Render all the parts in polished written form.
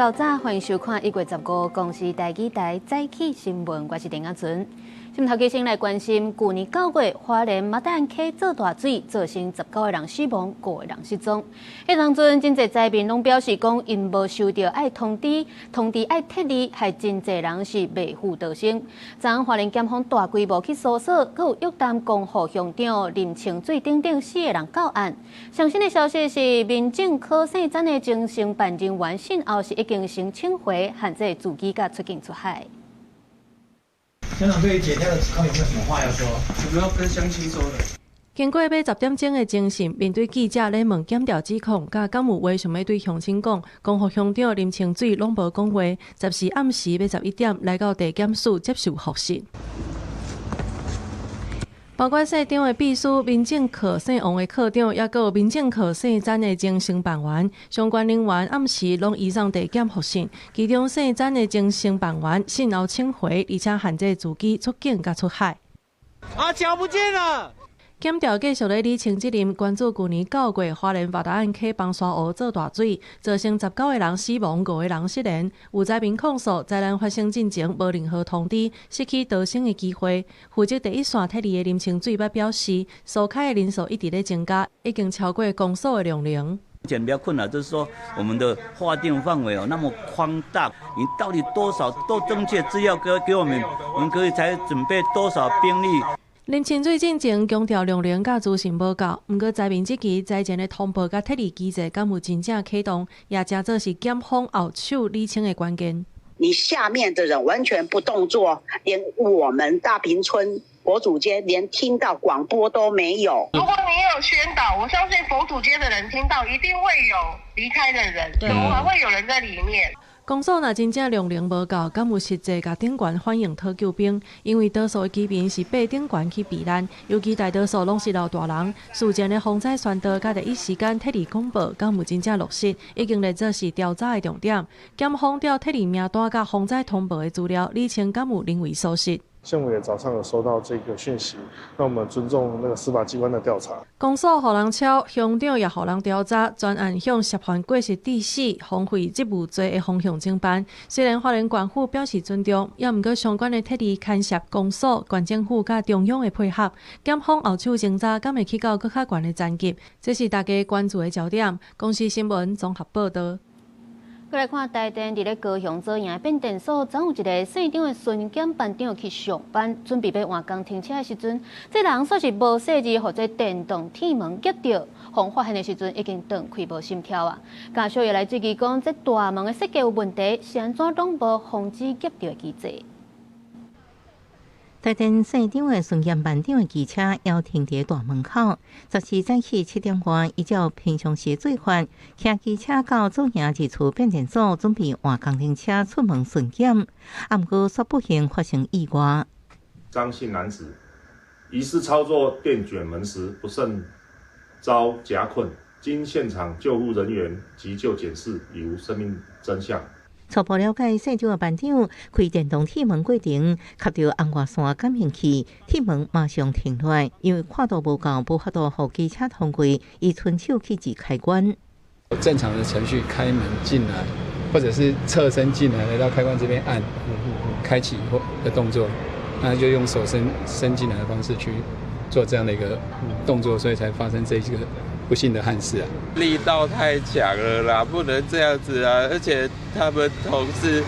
夠早，歡迎收看1月15公視台語台早起新聞，我是陳亞純。新頭先來關心，舊年9月，花蓮馬大溪做大水，造成19個人死亡，五個人失蹤。彼當陣真濟災民攏表示講，𪜶無收著愛通知，通知愛撤離，害真濟人是袂赴逃生。昨昏花蓮檢方大規模去搜索，閣有約談光復鄉長林清水等等四個人到案。上新的消息是，民政科姓詹的前承辦人員訊後是已經先請回，限制自己佮出境出海。鄉長對於檢調的指控有沒有什麼話要說？有沒有跟鄉親說的？經過欲10點鐘的偵訊，面對記者咧問檢調指控，佮敢有話想欲對鄉親講，光復鄉長林清水攏無講話。14暗時欲11點來到地檢署接受複訊。包括姓張的秘書、民政課姓王的課長，抑閣有民政課姓詹的前承辦員，相關人員暗時攏移送地檢複訊。其中姓詹的前承辦員訊後請回，而且限制自己出境佮出海。啊，腳不見了！檢調繼續咧理清責任，關注舊年9月花蓮馬達安溪崩沙湖做大水，造成19個人死亡，五個人失聯。有災民控訴，災難發生進前無任何通知，失去逃生的機會。負責第一線撤離的林清水捌表示，疏開的人數一直咧增加，已經超過公所的量能。目前比較困難，就是說我們的劃定範圍哦那麼寬大，你到底多少都正確資料給我們，我們可以才準備多少兵力。林清水進前強調量能佮資訊無夠，毋過災民這期災前的通報佮撤離機制，敢有真正啟動，也誠做是檢方後手理清的關鍵。你下面的人完全不動作，連我們大坪村佛祖街連聽到廣播都沒有。如果你有宣導，我相信佛祖街的人聽到一定會有離開的人，怎麼還會有人在裡面？公所若真正量能無夠，敢有實際共頂懸反映討救兵？因為多數的居民是爬頂懸去避難，尤其大多數攏是老大人。事前的防災宣導佮第一時間撤離廣報，敢有真正落實，已經列做是調查的重點。檢方調撤離名單佮防災通報的資料，理清敢有人為疏失。縣府也早上有收到這個訊息，那我們尊重那個司法機關的調查。公所予人抄，鄉長也予人調查，專案向涉犯過失致死、荒廢職務罪的方向偵辦。雖然花蓮縣府表示尊重，也毋過相關的撤離牽涉公所、縣政府佮中央的配合，檢方後手偵查，敢會去到閣較懸的層級？這是大家關注的焦點。公視新聞綜合報導。閣來看台電佇咧高雄左營變電所，昨有一个姓張的巡檢班長去上班，準備欲換工程車的時陣，這人煞是無細膩，予這電動鐵門夾著，予發現的時陣已經斷開無心跳啊！家屬也來質疑講，這大門的設計有問題，是按怎攏無防止夾著的機制？台電姓張的巡檢班長的機車猶停佇大門口，14早起7點外，依照平常時做法，騎機車到左營二處變電所，準備換工程車出門巡檢，啊，毋過煞不幸發生意外。張姓男子疑似操作電捲門時不慎遭夾困，經現場救護人員急救檢視，已無生命徵象。初步了解，姓張的班長開電動鐵門過程，磕著紅外線感應器，鐵門馬上停落來，因為闊度無夠，無法度予機車通過，伊伸手去按開關。正常的程序開門進來，或者是側身進來，來到開關這邊按開啟的動作，那就用手伸伸進來的方式去做這樣的一個動作，所以才發生這一個不幸的憾事啊！力道太強了啦，不能這樣子啊！而且他們同事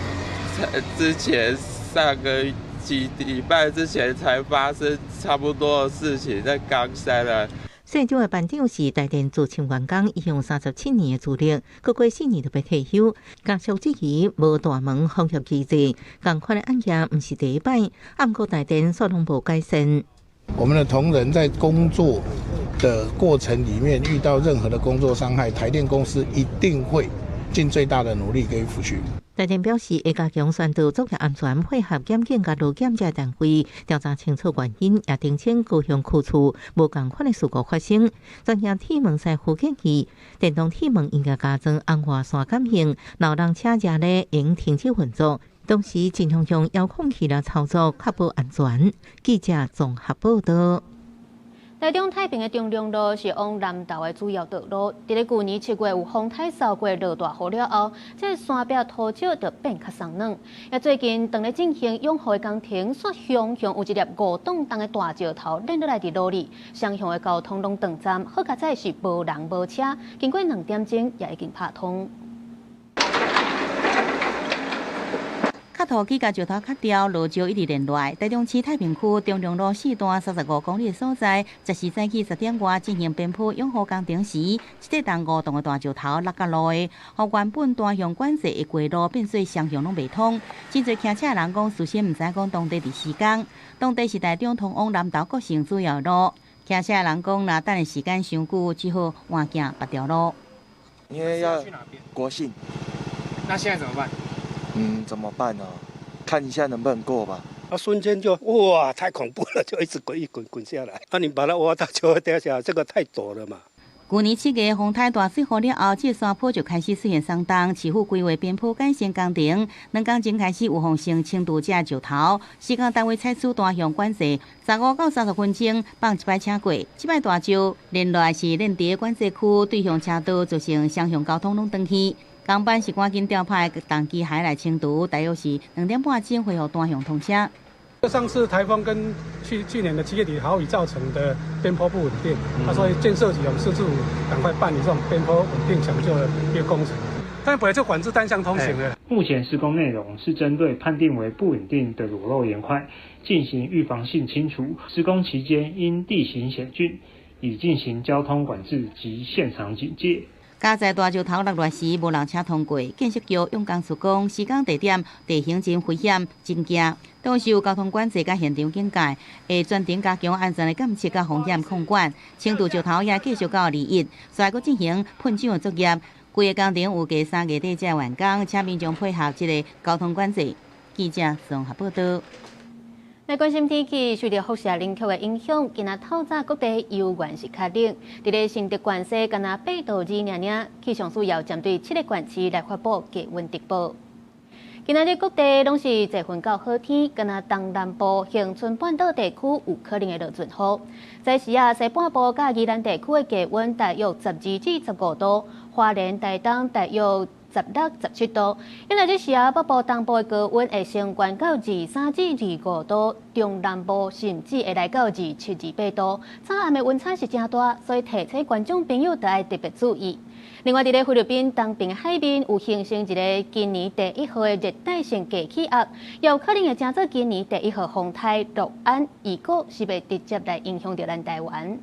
之前上個幾禮拜之前才發生差不多的事情，在岡山啊。姓張的班長是台電資深員工，伊用37年的資歷，閣過4年就欲退休。家屬質疑無大門防禦機制，仝款的案件毋是第一擺，啊，毋過台電煞攏無改善。我們的同仁在工作的過程裡面遇到任何的工作傷害，台電公司一定會盡最大的努力給予撫恤。台電表示會加強宣導作業安全，配合檢警佮勞檢這單位調查清楚原因，也澄清高雄區處無仝款的事故發生。專業鐵門師傅建議，電動鐵門應該加裝紅外線感應，老人車轆咧應停止運作，同時盡量用遙控器來操作，確保安全。記者綜合報導。台台中太平的中龍路是往南投的主要道路。佇咧舊年7月有風颱掃過落大雨了後，這個山壁土石就變較鬆軟。也最近當咧進行養護的工程，煞雄雄有一粒5公噸的大石頭連落來佇路裡，雙向的交通攏斷站，好佳哉是無人無車，經過2點鐘也已經拍通。卡土機共石頭卡掉，落石一直連落來。台中市太平區中龍路4段35公里的所在，10時早起10點外進行邊坡養護工程時，這塊重5噸的大石頭落甲路的，予原本單向管制的過路變做雙向攏袂通。真濟騎車的人講，事先毋知講當地佇施工，當地是台中通往南投國城主要路。騎車的人講，若等的時間傷久，只好換行別條路。因為要國姓。那現在怎麼辦？怎麼辦呢？看一下能不能過吧。啊，瞬間就哇，太恐怖了，就一直滾一滾滾下來。啊，你把它挖到就會掉下來，這個太陡了嘛。舊年7月風颱大水雨了後，這個山坡就開始出現鬆動，市府規劃邊坡改善工程，2工前開始有發生輕度這石頭，施工單位採取單向管制，15到30分鐘放一擺車過，這擺大石連落來是連佇管制區對向車道造成雙向交通攏斷去。工班是趕緊調派重機械來清除，大約是2點半鐘恢復單向通車。上次颱風跟去年的7月底豪雨造成的邊坡不穩定，所以建設局我們市政府趕快辦理這種邊坡穩定搶救的一個工程。但本來就管制單向通行的。目前施工內容是針對判定為不穩定的裸露岩塊進行預防性清除。施工期間因地形險峻，已進行交通管制及現場警戒。加在大石頭落來時，無人車通過。建設局用工事講，施工地點地形真危險，真驚。當時有交通管制佮現場警戒，會全程加強安全的監測佮風險控管。清除石頭也繼續到21，煞閣進行噴漿的作業。規个工程預計3月底才完工，請民眾配合這个交通管制。記者綜合報道。來關心天氣，受著輻射冷卻的影響，今仔透早各地猶原是較冷。佇咧新竹縣西，干焦8度2爾爾，氣象署也針對7个縣市來發布低溫特報。今仔日各地攏是濟雲到好天，干焦東南部恆春半島地區有可能會落陣雨。在時啊，西半部佮宜蘭地區的低溫大約12至15度，花蓮、台東大約16、17度。因為這時啊，北部、東部的高溫會升懸到23至25度，中南部甚至會來到27、28度。早暗的溫差是誠大，所以提醒觀眾朋友都愛特別注意。另外，佇咧菲律賓東邊海面有形成一个今年第1號的熱帶性低氣壓，也有可能會成做今年第1號風颱樂安，預告是袂直接來影響著咱台灣。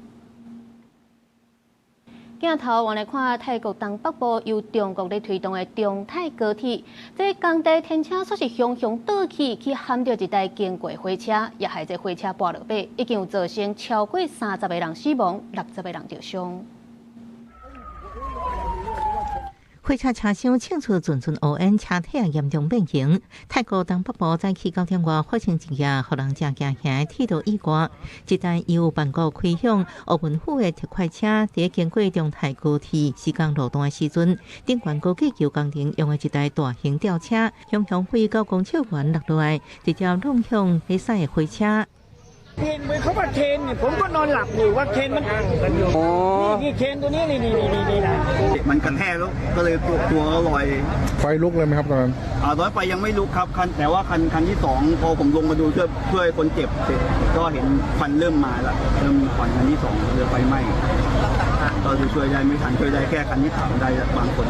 鏡頭往來看泰國東北部由中國咧推動的中泰高鐵，這工地天車煞是雄雄倒去，去撼著一台經過火車，也害這火車跋落馬，已經有造成超過30個人死亡，60個人受傷。火車車廂衝出陣陣烏煙，車體也嚴重變形。泰國東北部早起9點外發生一件予人誠驚嚇的鐵道意外，一台由曼谷開向烏汶府的特快車，佇經過中泰高鐵施工路段的時陣，頂懸高架橋工程用的一台大型吊車，雄雄飛9公尺懸落落來，直接撞向咧駛的火車。 เห็นเหมือนเขาว่าเคนเนี่ยผมก็นอนหลับอยู่ว่าเคนมันนี่เคนตัวนี้นี่นี่นี่นี่นะ มันกระแทกแล้วก็เลยตัวก็ลอย ไฟลุกเลยไหมครับตอนนั้น ตอนไฟยังไม่ลุกครับคันแต่ว่าคันที่2พอผมลงมาดูช่วยคนเจ็บเสร็จก็เห็นควันเริ่มมาแล้วเริ่มมีควันคันที่2เริ่มไฟไหม้ก็ช่วยได้ไม่ทันช่วยได้แค่คันที่3ได้บางคน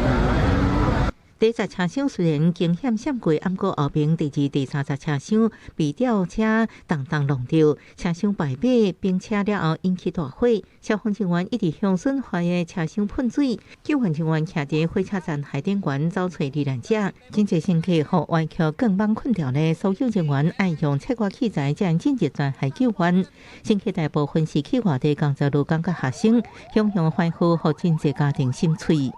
第一節車廂雖然驚險閃過，毋過後邊第2、第3節車廂被吊車重重弄著，車廂敗馬並車了後引起大火。消防人員一直向損壞的車廂噴水，救援人員徛佇火車站海頂懸走揣罹難者。真濟乘客予歪曲鋼板困牢咧，搜救人員愛用切割器材才能進入全海救援。乘客大部分是去外地工作勞工佮學生，雄雄歡呼，予真濟家庭心碎。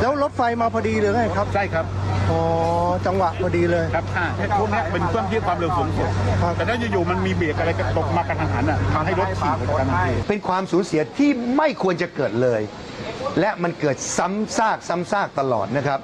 แล้วรถไฟมาพอดีเลยไงครับใช่ครับอ๋อจังหวะพอดีเลย ครับช่วงนี้เป็นช่วงที่ความเร็วสูงสุดแต่ถ้าอยู่ๆมันมีเบรกอะไรตกมากระทันหันอ่ะทำให้รถฉีกกันทันที เป็นความสูญเสียที่ไม่ควรจะเกิดเลย และมันเกิดซ้ำซากซ้ำซากตลอดนะครับ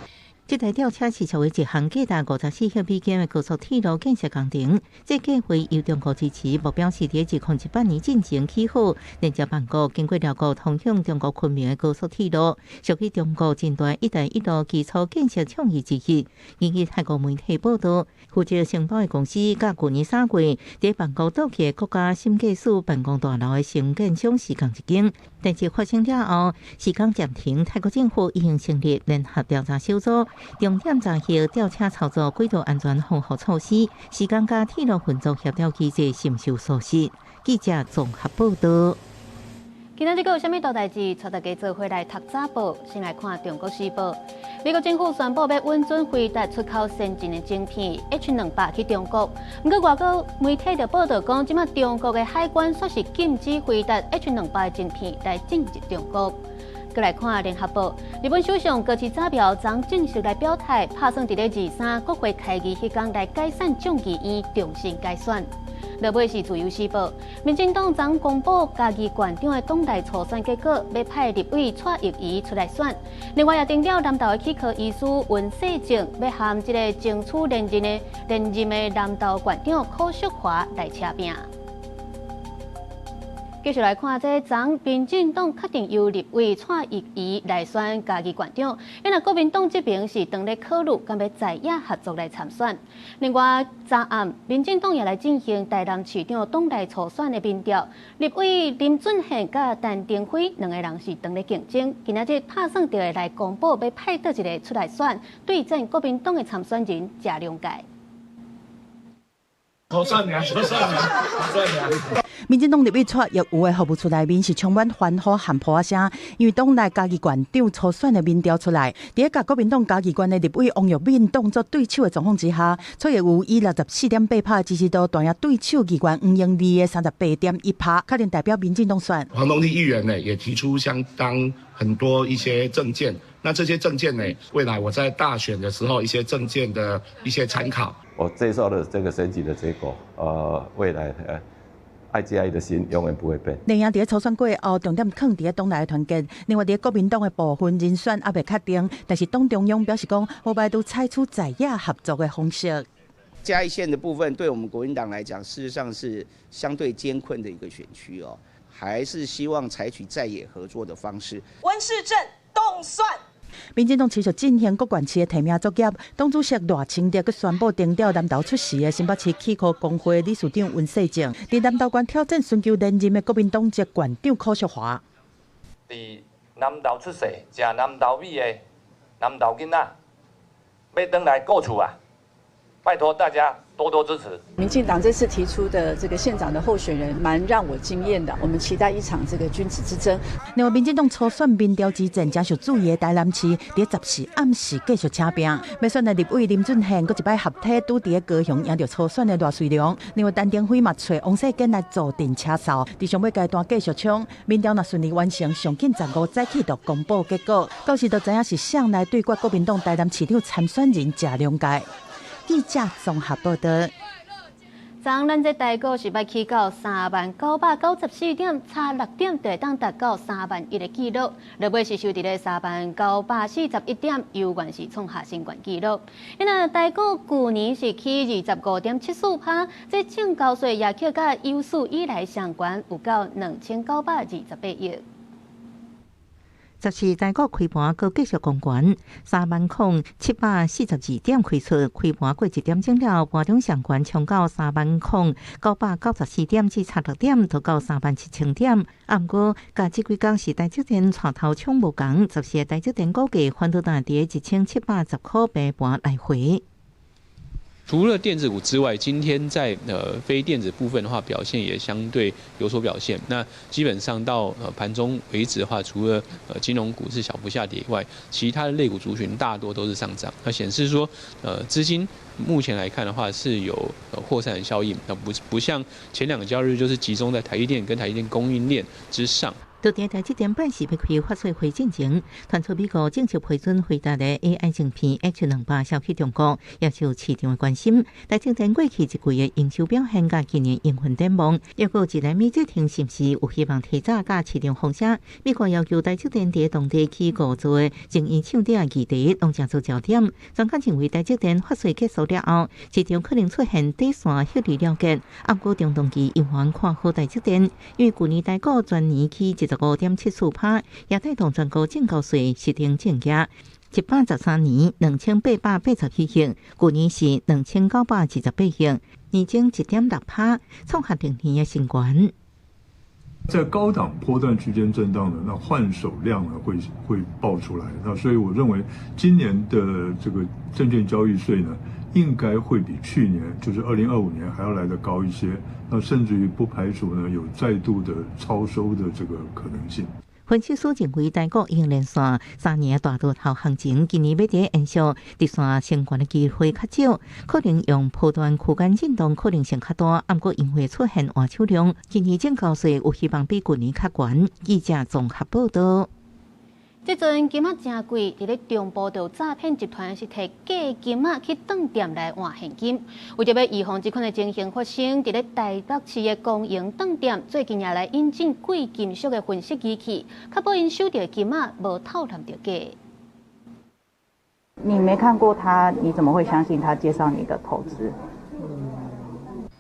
這台吊車是屬於一項價值54億美金的高速鐵路建設工程。這計劃由中國支持，目標是佇2018年進前起好，連接曼谷經過寮國通向中國昆明的高速鐵路，屬於中國真大“一帶一路”基礎建設倡議之一。根據泰國媒體報道，負責承包的公司，佮舊年3月佇曼谷倒去的國家審計署辦公大樓的承建商是仝一間，但是發生了後，施工暫停。泰國政府已經成立聯合調查小組，重點查核吊車操作軌道安全防護措施，時間佮鐵路運作協調機制是毋是有疏失？記者綜合報道。今仔日閣有啥物大代誌？帶大家做伙來讀早報，先來看《中國時報》。美國政府宣布欲允准輝達出口先進的晶片 H200去中國。毋過外國媒體就報道講，這馬中國的海關煞是禁止輝達 H200的晶片來進入中國。閣來看《聯合報》，日本首相高市早苗昨正式來表態，拍算佇咧23國會開議彼工來解散眾議院，重新改選。落尾是自由時報，民進黨昨公布嘉義縣長的黨內初選結果，欲派立委蔡育宜出來選。另外也定調南投的齒科醫師溫世正，欲和這個爭取連任的南投縣長柯淑華來車拚。繼續來看，這昨民進黨確定由立委蔡育宜來選嘉義縣長，因為國民黨這邊是當咧考慮，敢欲在野合作來參選。另外，昨暗民進黨也來進行台南市長黨內初選的民調，立委林俊憲佮陳亭妃兩个人是當咧競爭，今仔日拍算著會來公布欲派佗一个出來選，對戰國民黨的參選人謝龍介。初選爾，初選爾，初選爾。民進黨立委蔡育有的服務處內面是充滿歡呼和噗仔聲，因為黨內嘉義縣長初選的民調出來，佇咧佮國民黨嘉義縣的立委王育敏當作對手的狀況之下，蔡育有以64.8%的支持度，彈贏對手議員黃英利的38.1%，確定代表民進黨選。黃東麗議員呢，也提出相當很多一些政見，那這些政見呢，未來我在大選的時候一些政見的一些參考。我接受了這個選舉的結果，未來愛嘉義的心永遠不會變。另外，佇咧初選過後，重點囥佇咧黨內的團結。另外，佇咧國民黨的部分人選猶未確定，但是黨中央表示講，無排除採取在野合作的方式。嘉義縣的部分，對我們國民黨來講，事實上是相對艱困的一個選區哦，還是希望採取在野合作的方式。溫市鎮凍蒜。民進黨持續進行各縣市的提名作業，黨主席賴清德閣宣布徵調南投出席的新北市齒科公會理事長溫世正，佇南投縣挑戰尋求連任的國民黨籍縣長柯淑華。佇南投出世、食南投米的南投囡仔，欲轉來顧厝啊！拜託大家多多支持。民進黨這次提出的這個縣長的候選人，蠻讓我驚豔的。我們期待一場這個君子之爭。另外，民進黨初選民調之戰，誠受注意的台南市，佇14暗時繼續車拚。欲選的立委林俊憲，閣一擺合體拄佇咧高雄贏著初選的賴瑞隆。另外，陳亭妃嘛揣王世堅來坐鎮車哨，佇上尾階段繼續衝。民調若順利完成，上緊15早起就公布結果，到時就知影是誰來對決國民黨台南市長參選人謝龍介。記者綜合報道。昨咱這台股是欲起到30,994點，差6點就會當達到3萬1的紀錄。落尾是收佇咧30,941點，猶原是創下新懸紀錄。那台股舊年是起25.74%，這證交所也去佮有史以來上懸有到2928億。 14台股開盤閣繼續攻懸，30,742點開出，開盤過一點鐘了，盤中上懸衝到30,994點，只差6點就到37,000點。啊，毋過，佮這幾工是台積電帶頭衝無仝，14台積電股價反倒佇1710塊平盤來回。除了電子股之外，今天在非電子部分的話，表現也相對有所表現。那基本上到盤中為止的話，除了金融股是小幅下跌以外，其他的類股族群大多都是上漲。那顯示說，資金目前來看的話是有擴散的效應，那不像前兩個交易日就是集中在台積電跟台積電供應鏈之上。就佇台積電拜四欲開法說會進前，傳出美國正式批准輝達的 AI 晶片 H200銷去中國，也受市場的關心。台積電過去一季的營收表現佮今年營運展望，抑閣一納米製程是毋是有希望提早佮市場風聲？美國要求台積電佇當地起五座的晶圓廠的議題，攏成做焦點。專家認為，台積電法說結束了後，市場可能出現短線獲利了結。毋過中長期猶原看好台積電，因為舊年台股全年起15.74%，也帶動全國證交所實定正價。113年2887億，舊年是2928億，年增1.6%，創下歷年的新高。在高檔波段區間震盪的，那換手量呢會爆出來。那所以我認為今年的這個證券交易稅呢，應該會比去年，就是2025年還要來得高一些。那甚至於不排除呢有再度的超收的這個可能性。分析師認為，台股已經連續3年大多頭行情，今年欲佇延續直線升懸的機會較少，可能用波段區間震盪可能性較大。毋過因為出現換手量，今年證交稅有希望比舊年較懸。記者綜合報道。這陣金仔誠貴，佇咧中部就有詐騙集團是提假金仔去當店來換現金。為著欲預防這款的情形發生，佇咧台北市的公營當店最近也來引進貴金屬的分析儀器，確保𪜶收著的金仔無透濫著假。你沒看過他，你怎麼會相信他介紹你的投資？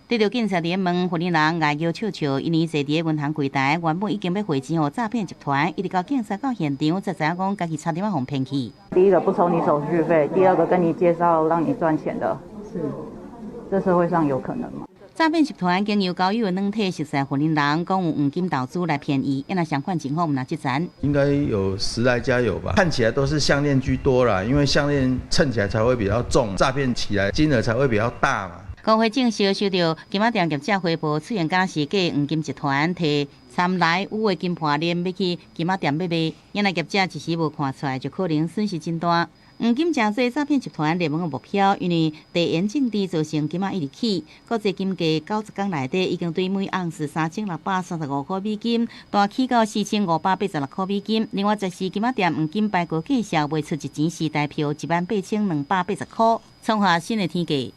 得著警察佇問，婦女人愛叫笑笑，因為坐佇銀行櫃台，原本已經欲匯錢予詐騙集團，一直到警察到現場，才知影講家己差點仔予騙去。第一個不收你手續費，第二個跟你介紹讓你賺錢的，是，這社會上有可能嗎？詐騙集團經由交友軟體熟似婦女人，講有黃金投資來騙伊，因為相款情況毋但這層。應該有十來家有吧？看起來都是項鏈居多啦，因為項鏈稱起來才會比較重，詐騙起來金額才會比較大嘛。國會證實收著金仔店業者回報，出現假是假黃金集團提參來有的金盤鏈欲去金仔店欲賣，因為業者一時無看出來，就可能損失真大。黃金成做詐騙集團熱門的目標，因為地緣政治造成金仔一直起，國際金價90工內底已經對每盎司3635塊美金，大起到4586塊美金。另外，十四金仔店黃金排過價數賣出一錢四台票18,280塊，創下新的天價。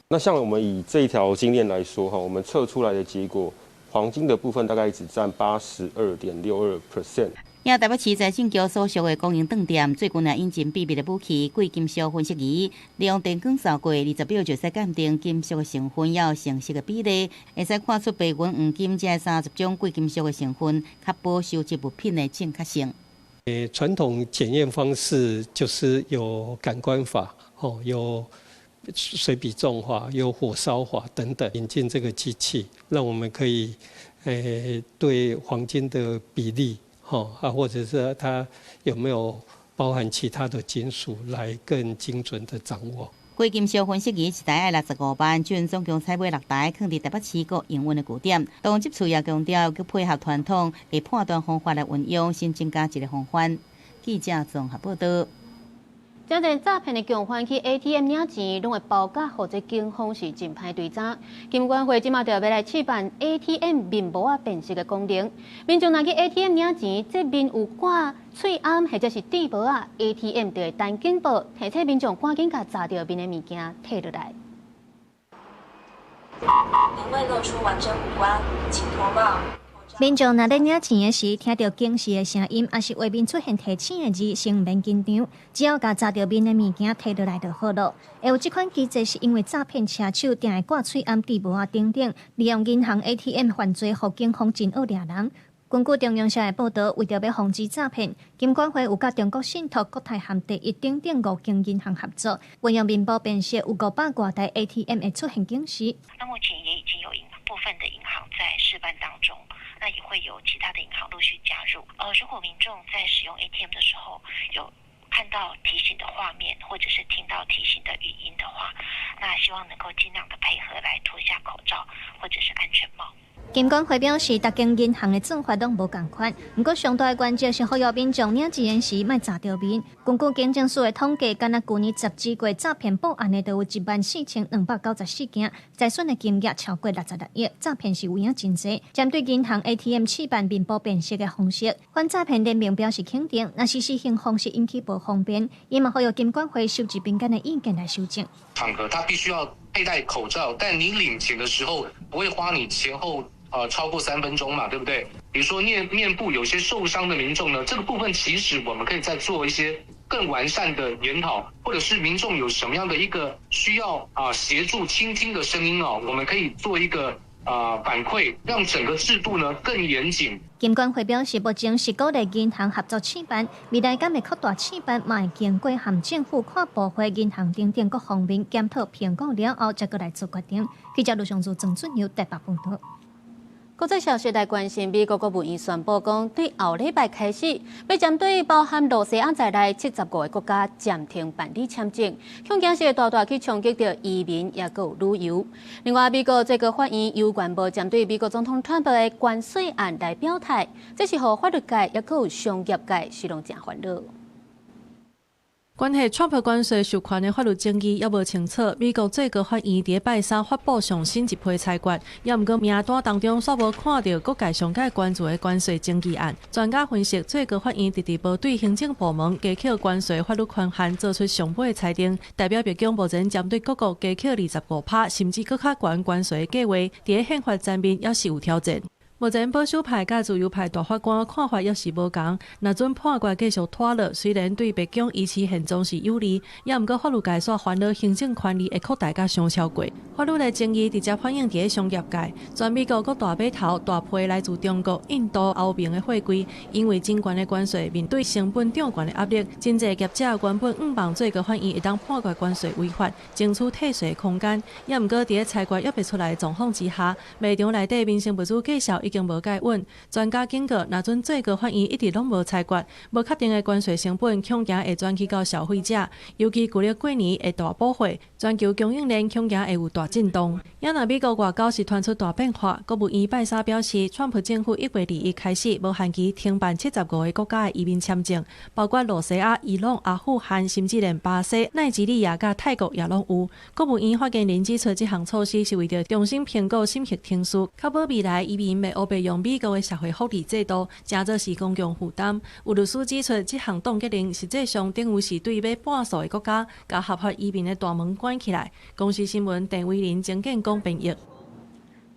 那像我們以這一條金鏈來說，哈，我們測出來的結果，黃金的部分大概只佔82.62%。也台北市財政局所屬的公營當店，最近也引進秘密的武器——貴金屬分析儀，利用電光掃過20秒就使鑑定金屬的成分，抑有成色的比例，會使看出白銀、黃金這30種貴金屬的成分，確保收集物品的正確性。傳統檢驗方式就是有感官法，哦，有水比重法、有火燒法等等，引進這個機器，讓我們可以，對黃金的比例，啊，或者是它有沒有包含其他的金屬，來更精準的掌握。貴金屬分析儀一台愛65萬，這總共採買六台，囥佇台北市各營運的據點。當執處也強調，閣配合傳統的判斷方法來運用，新增加一個防範。記者綜合報道。真濟詐騙的共犯去 ATM 領錢，攏會包夾予這警方是真歹追查。金管會這馬就欲來試辦 ATM 面簿仔辨識的功能。民眾若去 ATM 領錢，這面有掛喙罨或者是戴帽仔，ATM 就會彈警報，提醒民眾趕緊共紮著面的物件提落來。您未露出完整五官，請脫帽。民眾若咧領錢的時，聽著警示的聲音，抑是畫面出現提醒的字，先毋免緊張，只要共紮著面的物件提落來就好囉。會有這款機制，是因為詐騙車手定會掛喙罨、戴帽仔等等，利用銀行 ATM 犯罪，予警方真惡掠人。根據中央社的報導，為著欲防止詐騙，金管會有佮中國信託、國泰和第一等等五間銀行合作，運用面部辨識，有500外台 ATM 會出現警示。那目前也已經有部分的銀行在試辦當中，那也會有其他的銀行陸續加入。如果民眾在使用 ATM 的時候有看到提醒的畫面，或者是聽到提醒的語音的話，那希望能夠盡量的配合來脫下口罩或者是安全帽。金管會表示，逐間銀行的做法攏無仝款，毋過上大的原則是呼籲民眾領錢時莫閘著面。根據警政署的統計，干焦舊年十二月詐騙報案的就有14,294件，財損的金額超過66億，詐騙是有影真濟。針對銀行 ATM 試辦面部辨識的方式，反詐騙聯盟表示肯定，若是實行方式引起無方便，伊嘛呼籲金管會收集民間的意見來修正。場合他必須要佩戴口罩，但你領錢的時候不會花你前後超過3分鐘嘛，對不對？比如說面部有些受傷的民眾呢，這個部分其實我們可以再做一些更完善的研討，或者是民眾有什麼樣的一個需要啊協助傾聽的聲音哦，我們可以做一個反饋，讓整個制度呢更嚴謹。金管會表示，目前是鼓勵銀行合作試辦，未來敢會擴大試辦，嘛會經過和政府跨部會、銀行等等各方面檢討評估了後，才閣來做決定。記者盧尚祖、曾俊友台北報導。國際消息來關心，美國國務院宣布講，對後禮拜開始，欲針對包含露西亞在內75個國家暫停辦理簽證，恐驚是會大大去衝擊著移民，抑閣有旅遊。另外，美國最高法院有權無針對美國總統川普的關稅案來表態，這是予法律界抑閣有商業界是攏誠煩惱。關係川普關稅授權的法律爭議猶無清楚，美國最高法院佇拜三發布上新一批裁決，猶毋過名單當中煞無看著各界上蓋關注的關稅爭議案。專家分析，最高法院遲遲無對行政部門加課關稅法律權限做出上尾的裁定，代表白宮目前針對各國加課25%，甚至閣較懸關稅計劃，佇憲法層面猶是有挑戰。目前保守派佮自由派大法官看法猶是無仝，若準判決繼續拖落，雖然對白宮維持現狀是有利，猶毋過法律界煞煩惱行政權力會擴大甲傷超過。法律的爭議直接反映佇商業界，全美國各大碼頭大批來自中國、印度、歐盟的貨櫃，因為真懸的關稅面對成本漲懸的壓力，真濟業者原本向望最高法院會當判決關稅違法，爭取退稅空間，猶毋過佇裁決猶未出來的狀況之下，賣場內底民生物資價數已經無蓋穩。專家警告，若準最高法院一直攏無裁決，無確定的關稅成本，恐驚會轉去到消費者。尤其舊曆過年會大補貨，全球供應鏈恐驚會有大震動。也若美國外交是傳出大變化，國務院拜三表示，川普政府1月21開始無限期停辦75個國家的移民簽證，包括露西亞、伊朗、阿富汗，甚至連巴西、奈及利亞佮泰國也攏有。國務院發言人指出，這項措施是為著重新評估審核程序，確保未來移民袂烏白用美國的社會福利制度，成做是公共負擔。有律師指出，這項凍結令實際上等於是對欲半數的國家，共合法移民的大門關起來。公視新聞鄧偉林、曾建功編譯。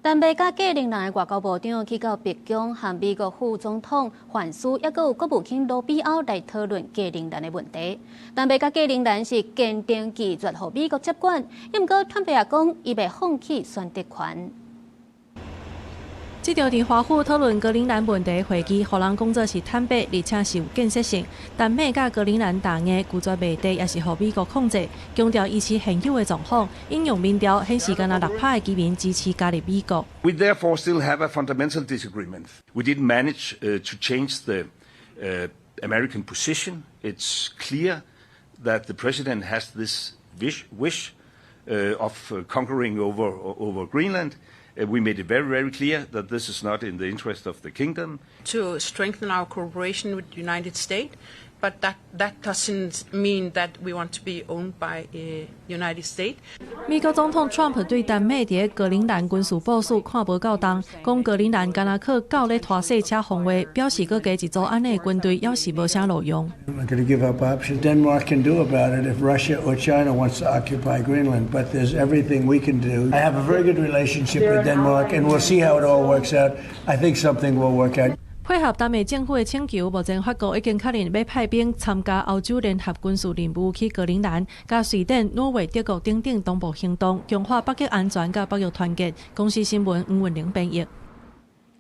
丹麥佮格陵蘭的外交部長去到白宮，和美國副總統范斯，抑閣有國務卿盧比歐來討論格陵蘭的問題。丹麥佮格陵蘭是堅定拒絕予美國接管，毋過川普也講，伊袂放棄選擇權。這場佇華府討論格陵蘭問題會議，予人講做是坦白，而且是有建設性。丹麥佮格陵蘭共硬拒絕賣地，抑是予美國控制，強調維持現有的狀況。引用民調顯示，干焦6%的居民支持加入美國。 We therefore still have a fundamental disagreement. We didn't manage to change the American position. It's clear that the president has this wish of conquering over Greenland. We made it very, very clear that this is not in the interest of the kingdom. To strengthen our cooperation with the United States, but that doesn't mean that we want to be owned by United States. 美國總統川普對丹麥佇格陵蘭軍事部署看無夠重，講格陵蘭干焦靠狗咧拖細車防衛，表示閣加一組按呢軍隊，猶是無啥路用。 I'm not going to give up options. Denmark can do about it if Russia or China wants to occupy Greenland, but there's everything we can do. I have a very good relationship with Denmark, and we'll see how it all works out. I think something will work out. 配合丹麥政府的請求，目前法國已經確認欲派兵參加歐洲聯合軍事任務去格陵蘭，佮瑞典、挪威、德國等等同步行動，強化北極安全佮北約團結。公視新聞吳文玲編譯。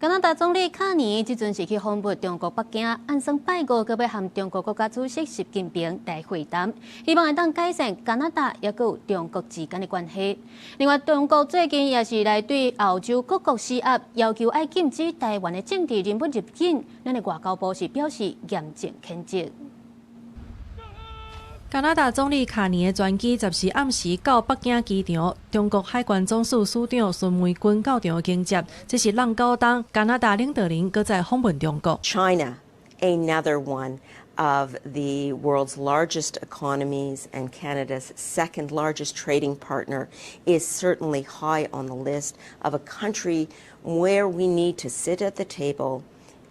加拿大總理卡尼這陣是去訪問中國北京，按算拜五閣欲和中國國家主席習近平來會談，希望會當改善加拿大抑閣有中國之間的關係。另外，中國最近也是來對歐洲各國施壓，要求愛禁止台灣的政治人物入境。咱的外交部是表示嚴正譴責。加拿大總理卡尼的專機14暗時到北京機場，中國海關總署署長孫玫軍到場迎接，這是挵九冬加拿大領導人閣再訪問中國。 China, another one of the world's largest economies and Canada's second largest trading partner, is certainly high on the list of a country where we need to sit at the table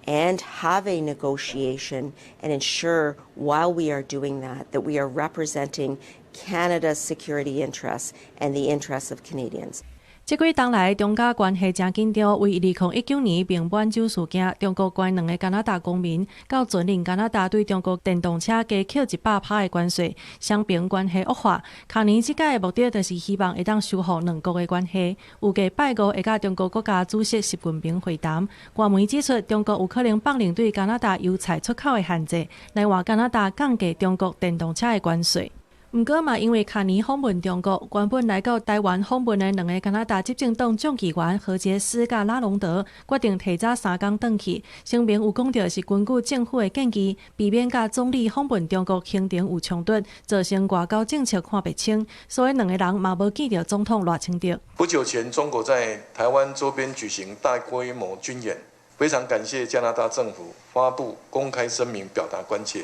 and have a negotiation and ensure while we are doing that that we are representing Canada's security interests and the interests of Canadians. 這幾冬來，中加關係誠緊張。為2019年孟晚舟事件，中國關兩个加拿大公民，到准令加拿大對中國電動車加扣100%的關稅，雙邊關係惡化。卡尼這擺的目的就是希望會當修復兩國的關係。預計拜五會佮中國國家主席習近平會談。外媒指出，中國有可能放任對加拿大油菜出口的限制，來換加拿大降低中國電動車的關稅。毋過嘛，因為卡尼訪問中國，原本來到台灣訪問的兩个加拿大執政黨眾議員何潔斯佮拉龍德決定提早3工轉去。聲明有講著是根據政府的建議，避免佮總理訪問中國行程有衝突，造成外交政策看袂清。所以兩个人嘛無見著總統賴清德。不久前，中國在台灣周邊舉行大規模軍演，非常感謝加拿大政府發布公開聲明，表達關切，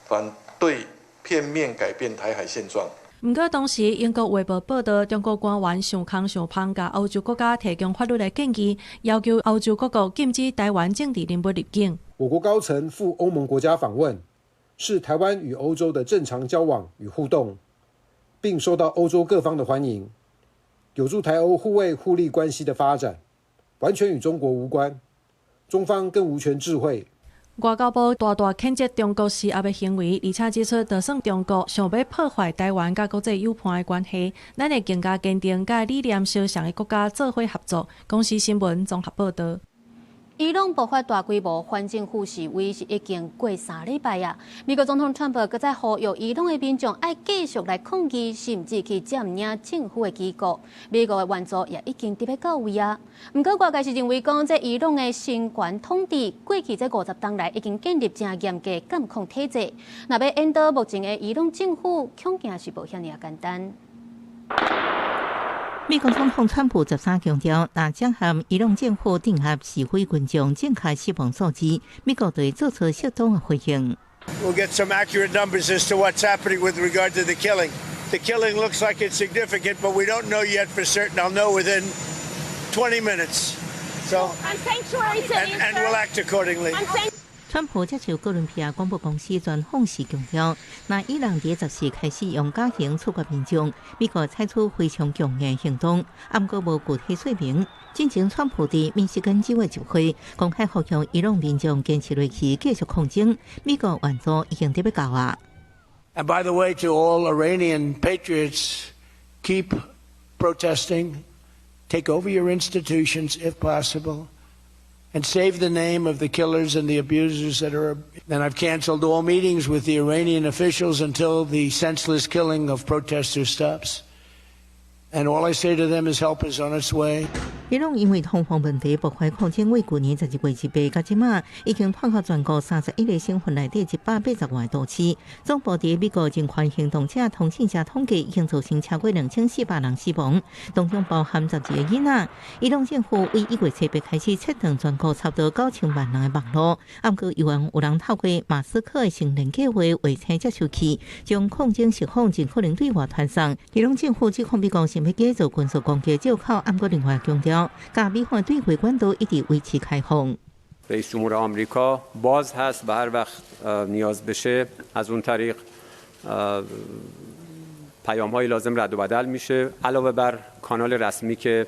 反對片面改變台海現狀。毋過當時英國衛報報導，中國官員想空想芳，共歐洲國家提供法律的建議，要求歐洲各國禁止台灣政治人物入境。我國高層赴歐盟國家訪問，是台灣與歐洲的正常交往與互動，並受到歐洲各方的歡迎，有助台歐互惠互利關係的發展，完全與中國無關，中方更無權置喙。外交部大大譴責中國施壓的行為，而且指出，就算中國想欲破壞台灣佮國際友伴的關係，咱會更加堅定佮理念相像的國家做伙合作。公視新聞綜合報導。伊朗爆發大規模反政府示威是已經過3禮拜啊！美國總統川普閣再呼籲伊朗的民眾愛繼續來抗議，甚至去佔領政府的機構。美國的援助也已經佇欲到位啊！毋過外界是認為講，這伊朗的神權統治過去這50冬來已經建立誠嚴格監控體制，若欲顛倒目前的伊朗政府，恐驚是無遐爾簡單。美國總統川普13強調，若將和伊朗政府鎮壓示威群眾正確死亡數字，美國會做出適當的回應。 We'll get some accurate numbers as to what's happening with regard to the killing. The killing looks like it's significant, but we don't know yet for certain. I'll know within 20 minutes. So, and we'll act accordingly. 川普接受哥倫比亞廣播公司專訪時強調，若伊朗佇14開始用絞刑處決民眾，美國採取非常強硬行動，毋過無具體說明。進前川普佇密西根州的集會公開呼籲伊朗民眾堅持落去，繼續抗爭。美國援助已經佇欲到啊。 And by the way, to all Iranian patriots, keep protesting, take over your institutions if possible, and save the name of the killers and the abusers that are. And I've canceled all meetings with the Iranian officials until the senseless killing of protesters stops. And all I say to them is help is on its way. 伊朗因為通風問題爆發抗爭，為舊年12月18到這馬，已經拖到全國31個省份內底180外都市。總部佇美國人權行動者通訊社統計，已經造成超過2400人死亡，當中包含12個囡仔。伊朗政府為1月7日開始切斷全國差不多9000萬人的網路，毋過猶原有人透過馬斯克的星鏈計畫衛星接收器，將抗爭實況盡可能對外傳送。伊朗政府指控美國想欲假做軍事攻擊藉口，毋過另外強調，佮美方對話管道一直維持開放。 رئیس جمهور آمریکا باز هست و هر وقت نیاز بشه از اون طریق پیام های لازم رد و بدل میشه علاوه بر کانال رسمی که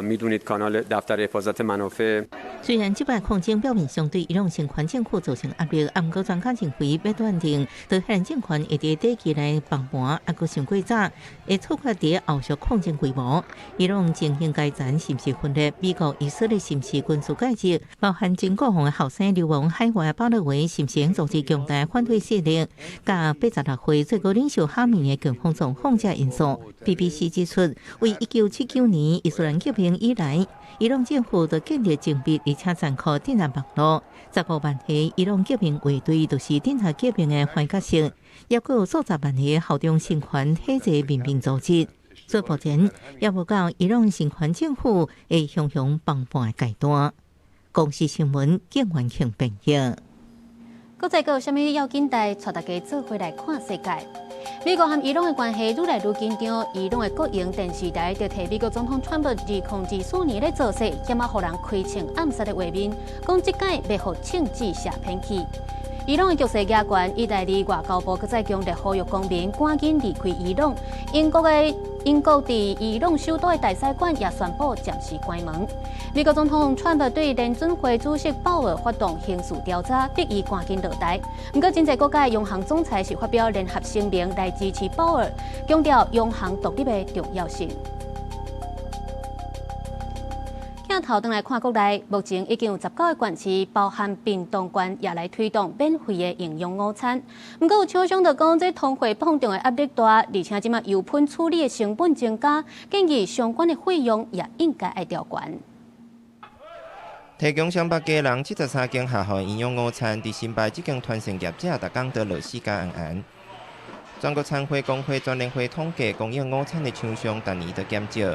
میدونید کانال دفتر حفاظت منافع 雖然這擺抗爭表面上對伊朗政權政府造成壓力，毋過專家認為欲斷定德黑蘭政權會佇短期內崩盤，猶閣傷過早，會取決佇後續抗爭規模。伊朗情形階層是毋是分裂？美國、以色列是毋是軍事介入？包含前國防的後生流亡海外巴勒維是毋是組織強大反對勢力？佮86歲最高領袖哈米尼的健康狀況這因素。BBC 指出，為1979年伊斯蘭革命以來，伊朗政府就建立精密而且殘酷鎮壓網路。15萬個伊朗革命衛隊就是鎮壓革命的反角色，抑閣有數十萬个效忠神權體制民兵組織。所以目前猶無到伊朗新權政府會雄雄崩盤的階段。公視新聞，景元慶編譯。國際閣有啥物要緊代，帶大家做伙來看世界。美國和伊朗的關係愈來愈緊張，伊朗的國營電視台就提美國總統川普2024年咧造勢，險仔予人開槍暗殺的畫面，講這擺欲予銃子射偏去。伊朗的局勢加懸，意大利外交部閣再強烈呼籲公民趕緊離開伊朗。英國佇伊朗首都的大使館也宣布暫時關門。美國總統川普對聯準會主席鮑爾發動刑事調查，逼伊趕緊落台。毋過，真濟國家的央行總裁是發表聯合聲明來支持鮑爾，強調央行獨立的重要性。鏡頭轉來看國內，目前已經有19個縣市，包含屏東縣，也來推動免費的營養午餐。毋過有廠商就講，這通貨膨脹的壓力大，而且這馬油噴處理的成本增加，建議相關的費用也應該愛調懸。提供上百家人73間學校營養午餐，佇新北這間團膳業者，逐工都落死加紅紅。全國餐會公會全聯會統計，供應午餐的廠商逐年都減少。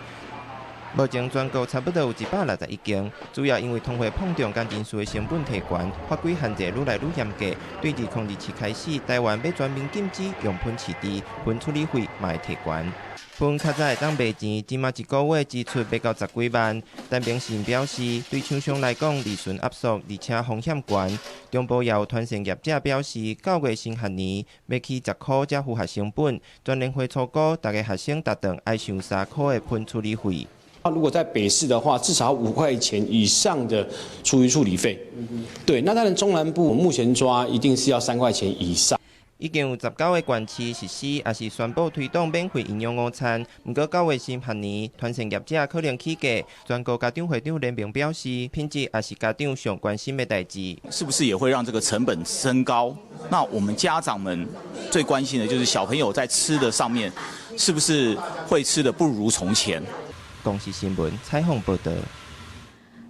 目前全國差不多有161間，主要因為通貨膨脹佮人事的成本提懸，法規限制愈來愈嚴格。對2027開始，台灣欲全面禁止用噴飼豬，噴處理費嘛會提懸。噴較早會當賣錢，這馬一個月支出欲到十幾萬。陳明信表示，對廠商來講，利潤壓縮，而且風險懸。中部也有團膳業者表示，9月新學年欲起10箍才符合成本。全聯會初估，逐个學生逐頓愛收3箍的噴處理費。如果在北市的話，至少5塊錢以上的廚餘處理費。對，那當然中南部目前抓一定是要3塊錢以上。已經有19個縣市實施，抑是宣布推動免費營養午餐。毋過9月新學年，團膳業者可能起價。全國家長會長聯盟表示，品質也是家長上關心的代誌。是不是也會讓這個成本升高？那我們家長們最關心的就是小朋友在吃的上面，是不是會吃的不如從前？公視新聞採訪報導。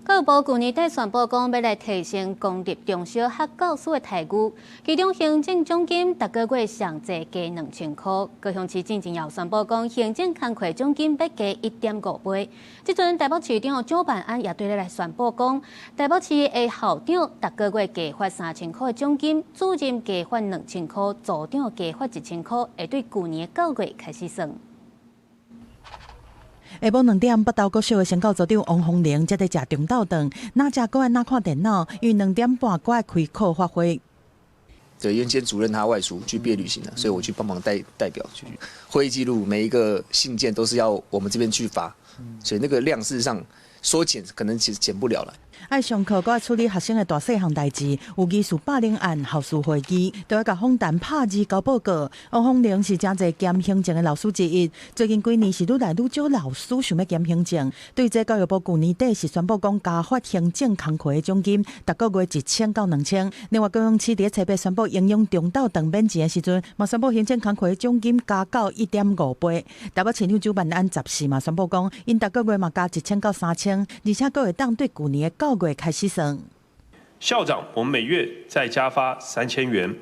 教育部舊年底宣布講，欲來提升公立中小學教師的待遇，其中行政獎金逐個月上濟加2000箍。高雄市進前也宣布講，行政工課獎金欲加1.5倍。這陣台北市長蔣萬安也對咧來宣布講，台北市的校長逐個月加發3000箍的獎金，主任加發2000箍，組長加發1000箍，會對舊年9月開始算。下晡2點，北投國小的成教組長王鳳玲才佇食中晝頓，若食閣愛若看電腦，因為2點半閣愛開課發會。對，因為今天主任他外出去畢業旅行了，所以我去幫忙代表去會議記錄，每一個信件都是要我們這邊去發，所以那個量事實上說減可能其實減不了了。愛上課，閣愛處理學生的大細項代誌，有疑似霸凌案、校事會議，都愛共訪談拍字交報告。王鳳玲是誠濟兼行政的老師之一，最近幾年是愈來愈少老師想欲兼行政。對這教育部舊年底是宣布講加發行政工課的獎金，逐個月1000到2000。另外，高雄市佇七八宣布營養中晝頓免錢的時陣，嘛宣布行政工課的獎金加到1.5倍。台北市長蔣萬安14嘛宣布講，𪜶逐個月嘛加1000到3000，而且閣會當對舊年的9月開始算。校長，我們每月再加發3000元；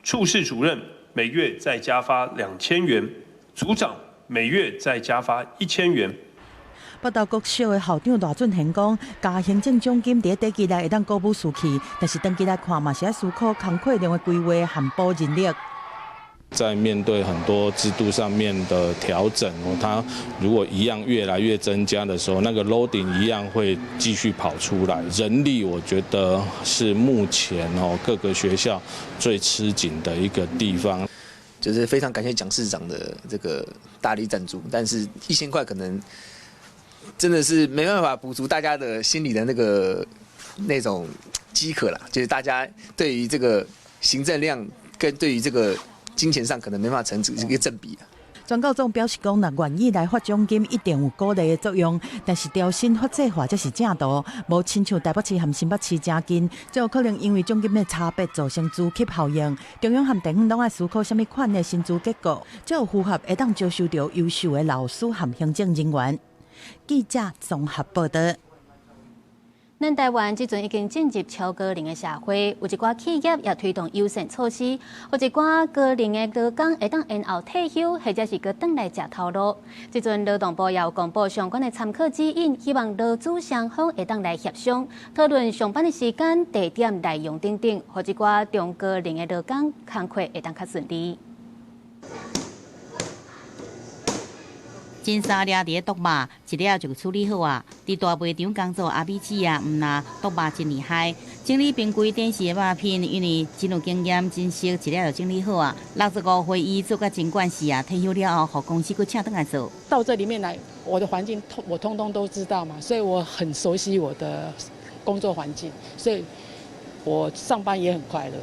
處室主任每月再加發2000元；組長每月再加發1000元。北投國小的校長賴俊賢講，加行政獎金佇短期內會當鼓舞士氣，但是長期來看嘛是愛思考工課量的規劃和補人力。在面對很多制度上面的調整，它如果一樣越來越增加的時候，那個 loading 一樣會繼續跑出來。人力我覺得是目前各個學校最吃緊的一個地方。就是非常感謝蔣市長的這個大力贊助，但是1000塊可能真的是沒辦法補足大家的心裡的那種飢渴啦，就是大家對於這個行政量跟對於這個金錢上可能沒辦法成這個正比啊。全教總表示講，若願意來發獎金，一定有鼓勵的作用。但是調薪法制化才是正途，無親像台北市和新北市誠近，最有可能因為獎金的差別造成資級效應。中央和地方攏愛思考啥物款的薪資結構，才有符合會當招收著優秀的老師和行政人員。記者綜合報導。咱台灣這陣已經進入超高齡的社會，有一寡企業也推動友善措施，予一寡高齡的勞工會當延後退休，或者是閣轉來食頭路。這陣勞動部也有公布相關的參考指引，希望勞資雙方會當來協商，討論上班的時間、地點、內容等等，予這寡中高齡的勞工工課會當較順利。真三粒佇咧剁肉，一粒就處理好啊！佇大賣場工作阿美姊啊，毋若剁肉真厲害，整理冰櫃電視的肉品，因為真有經驗，真熟，一粒就整理好啊。65歲伊做甲真慣勢啊，退休了後，予公司閣請轉來做。到這裡面來，我的環境通我通通都知道嘛，所以我很熟悉我的工作環境，所以我上班也很快樂。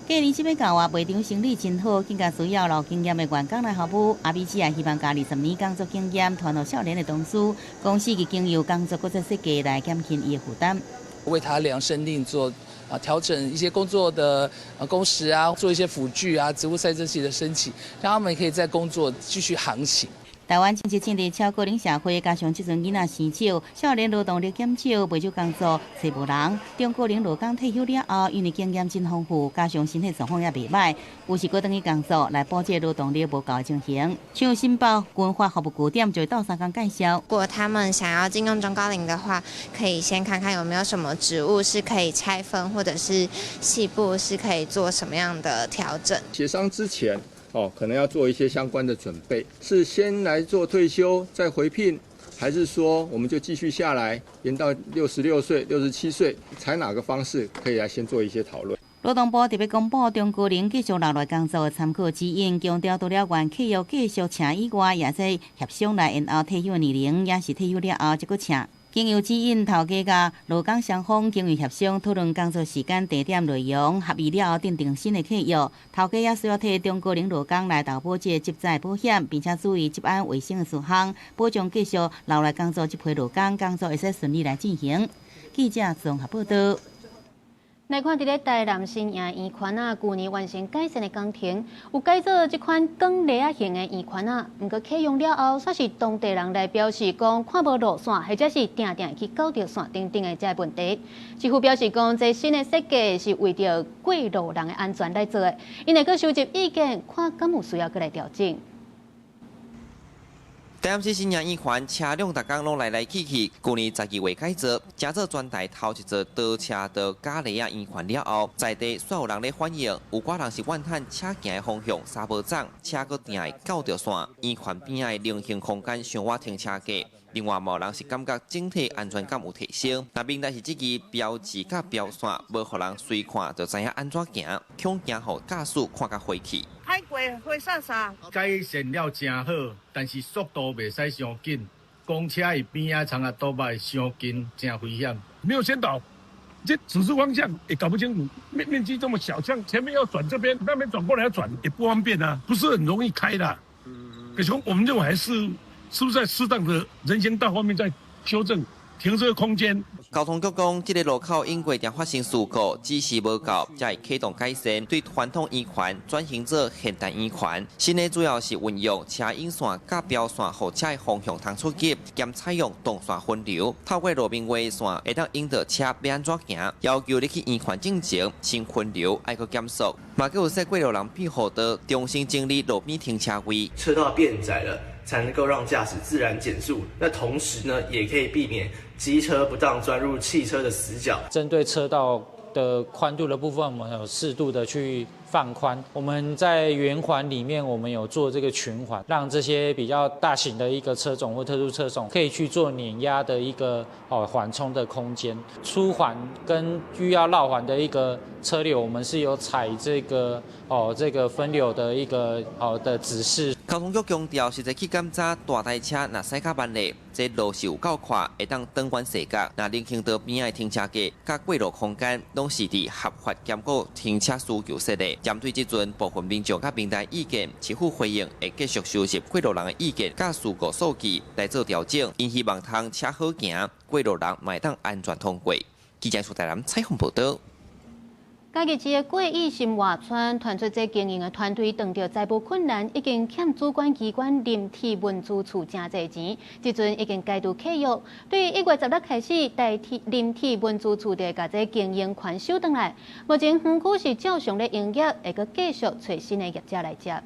過年這欲到啊，賣場生意真好，更加需要老經驗的員工來服務。阿美姊也希望共20年工作經驗傳予少年的同事，公司會經由工作閣再設計來減輕伊的負擔。為他量身定做啊，調整一些工作的工時啊，做一些輔具啊，職務賽車器的申請，讓他們可以在工作繼續航行。台灣正式進入超高齡社會，加上這陣囡仔生少，少年勞動力減少，袂少工作揣無人。中高齡勞工退休了後，因為經驗真豐富，加上身體狀況也袂䆀，有時閣轉去工作來補這勞動力無夠的情形。像新北軍發服務據點就會鬥相共介紹。如果他們想要進用中高齡的話，可以先看看有沒有什麼職務是可以拆分，或者是細部是可以做什麼樣的調整。協商之前。哦，可能要做一些相關的準備，是先來做退休再回聘，還是說我們就繼續下來延到66歲、67歲，採哪個方式可以來先做一些討論。勞動部特別公布中高齡繼續留來工作的參考指引，強調除了原契約繼續請以外，也使協商來延後退休年齡，也是退休了後才閣請。經由指引，頭家佮勞工雙方經由協商討論工作時間、地點、內容，合意了後訂定新的契約。頭家也需要替中高齡勞工來投保這個職災保險，並且注意職安衛生的事項，保障繼續留來工作這批勞工工作會使順利來進行。記者綜合報道。來看佇咧台南新營圓環仔，舊年完成改善的工程，有改造這款鋼犁仔型的圓環仔，毋過啟用了後，煞是當地人來表示講看無路線，或者是定定去攪著線等等的這個問題。市府表示講，這新的設計是為著過路人的安全來做的，𪜶會閣收集意見，看敢有需要閣來調整。台南市新營圓環車輛逐工攏來來去去，舊年12月改造，成做全台頭一座多車道嘉犁仔圓環了後，在地煞有人咧反映，有寡人是怨嘆車行的方向三無仝，車閣定會攪著線，圓環邊仔的人行空間傷倚停車格。另外，嘛有人是感覺整體安全感有提升，但問題是這支標誌佮標線無予人隨看就知影按怎行，恐驚予駕駛看甲火氣。開過火煞煞。改善了誠好，但是速度袂使傷緊，公車伊邊仔藏啊倒擺傷近，誠危險。沒有先導，這指示方向也搞不清楚，面積這麼小，像前面要轉這邊，那邊轉過來要轉也不方便啊，不是很容易開的。可是我們認為還是。是不是在適當的人行道方面在修正停車空間？交通局講，這個路口因過定發生事故，指示無夠，才會啟動改善，對傳統圓環轉型做現代圓環。新的主要是運用車引線佮標線，予車的方向通出入，兼採用動線分流，透過路面畫線，會當引導車欲按怎行。要求你去圓環進前，先分流，愛閣減速。嘛，閣有設過路人庇護道，重新整理路邊停車位。車道變窄了，才能夠讓駕駛自然減速。那同時呢，也可以避免機車不當鑽入汽車的死角。針對車道的寬度的部分，我們有適度的去放寬。我們在圓環裡面，我們有做這個循環，讓這些比較大型的一個車種或特殊車種可以去做碾壓的一個緩衝的空間。出環跟欲要繞環的一個車流，我們是有採這個這個分流的一個的指示。交通局強調，實際去檢查大台車若駛較慢咧，這路是有夠闊，會當轉彎踅角。若人行道邊仔的停車格佮過路空間，攏是佇合法兼顧停車需求設的。針對這陣部分民眾佮平台意見，市府回應會繼續收集過路人的意見，佮事故數據來做調整。𪜶希望通車好行，過路人嘛會當安全通過。記者蘇台南採訪報道。嘉义市的过义新外村传出这经营的团队遇著财务困难，已经欠主管机关林铁文资处诚济钱，这阵已经解除契约。对1月16开始，代替林铁文资处就共这经营权收转来。目前园区是照常咧营业，会阁继续揣新的业者来接。